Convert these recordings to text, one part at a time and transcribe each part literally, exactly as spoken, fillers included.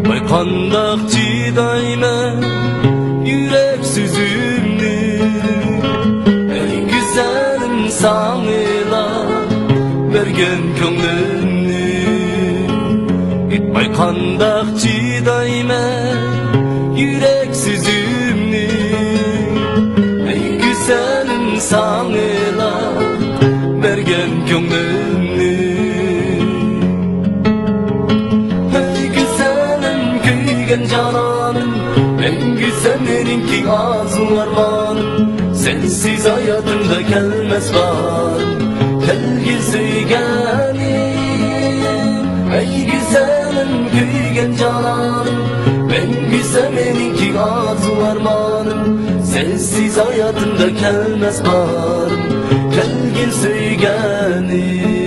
ۋاي قانداق چىدايمەن يۈرەك سۆزۈمنى، ئەي گۈزەلىم ساڭىلا بەرگەن كۆڭلۈمنى. ئېيتماي قانداق چىدايمەن يۈرەك سۆزۈمنى، ئەي گۈزەلىم ساڭىلا بەرگەن كۆڭلۈمنى. ھەي گۈزەلىم، كۆيگەن جانانىم، مەڭگۈ سەن مېنىڭكى ئارزۇ ئارمانىم. سەنسىز ھاياتىمدا كەلمەس باھارىم، كەلگىن سۆيگەنىم. ھەي گۈزەلىم، كۆيگەن جانانىم، مەڭگۈ سەن مېنىڭكى ئارزۇ ئارمانىم. سەنسىز ھاياتىمدا كەلمەس باھارىم، كەلگىن سۆيگەنىم.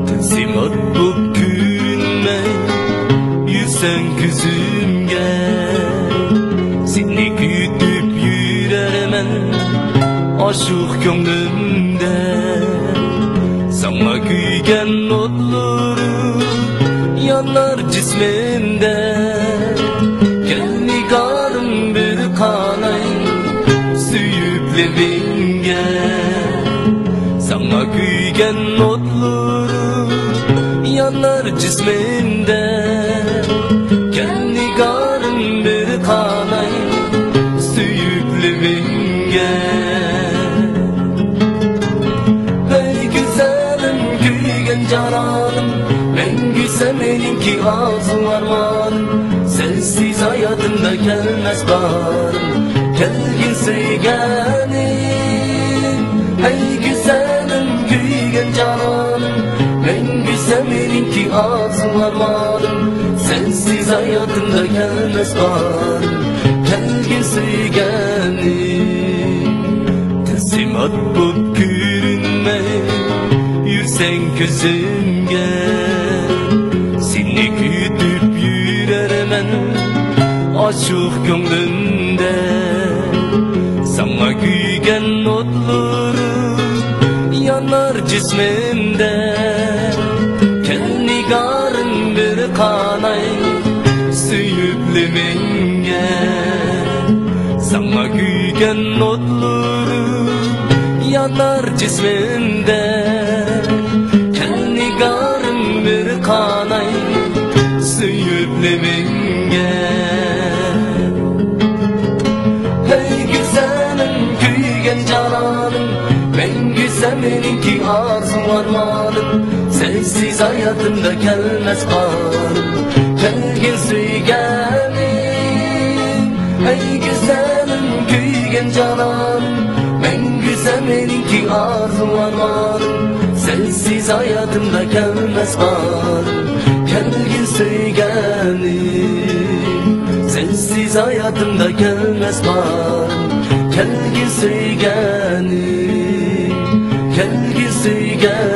تىلسىمات بوپ كۆرۈنمەي يۈرسەڭ كۆزۈمگە، سېنى كۈتۈپ يۈرەرمەن ئاشۇق كۆڭلۈمدە. ساڭا كۆيگەن ئوتلىرىم يانار جىسمىمدە. كەل نىگارىم بىر قاناي سۆيۈپ لېۋىڭگە. ساڭا كۆيگەن ئوتلىرىم يانار جىسمىمدە. كەل نىگارىم بىر قاناي سۆيۈپ لېۋىڭگە. ھەي گۈزەلىم، كۆيگەن جانانىم، مەڭگۈ سەن مېنىڭكى ئارزۇ ئارمانىم. سەنسىز ھاياتىمدا كەلمەس باھارىم، كەلگىن سۆيگەنىم. ھەي گۈزەلىم، كۆيگەن جانانىم، مەڭگۈ سەن مېنىڭكى ئارزۇ ئارمانىم. سەنسىز ھاياتىمدا كەلمەس باھارىم، كەلگىن سۆيگەنىم. تىلسىمات بوپ كۆرۈنمەي يۈرسەڭ كۆزۈمگە، سېنى كۈتۈپ يۈرەرمەن ئاشۇق كۆڭلۈمدە. ساڭا كۆيگەن ئوتلىرىم يانار جىسمىمدە. كەل نىگارىم بىر قاناي سۆيۈپ لېۋىڭگە. ساڭا كۆيگەن ئوتلىرىم يانار جىسمىمدە. كەل نىگارىم بىر قاناي سۆيۈپ لېۋىڭگە. ھەي گۈزەلىم، كۆيگەن جانانىم، مەڭگۈ سەن مېنىڭكى ئارزۇ ئارمانىم. سەنسىز ھاياتىمدا كەلمەس باھارىم، كەلگىن سۆيگەنىم. ھەي گۈزەلىم، كۆيگەن جانانىم، مەڭگۈ سەن مېنىڭكى ئارزۇ ئارمانىم. سەنسىز ھاياتىمدا كەلمەس باھارىم، كەلگىن سۆيگەنىم. سەنسىز ھاياتىمدا كەلمەس باھارىم، كەلگىن سۆيگەنىم، كەلگىن سۆيگەنىم.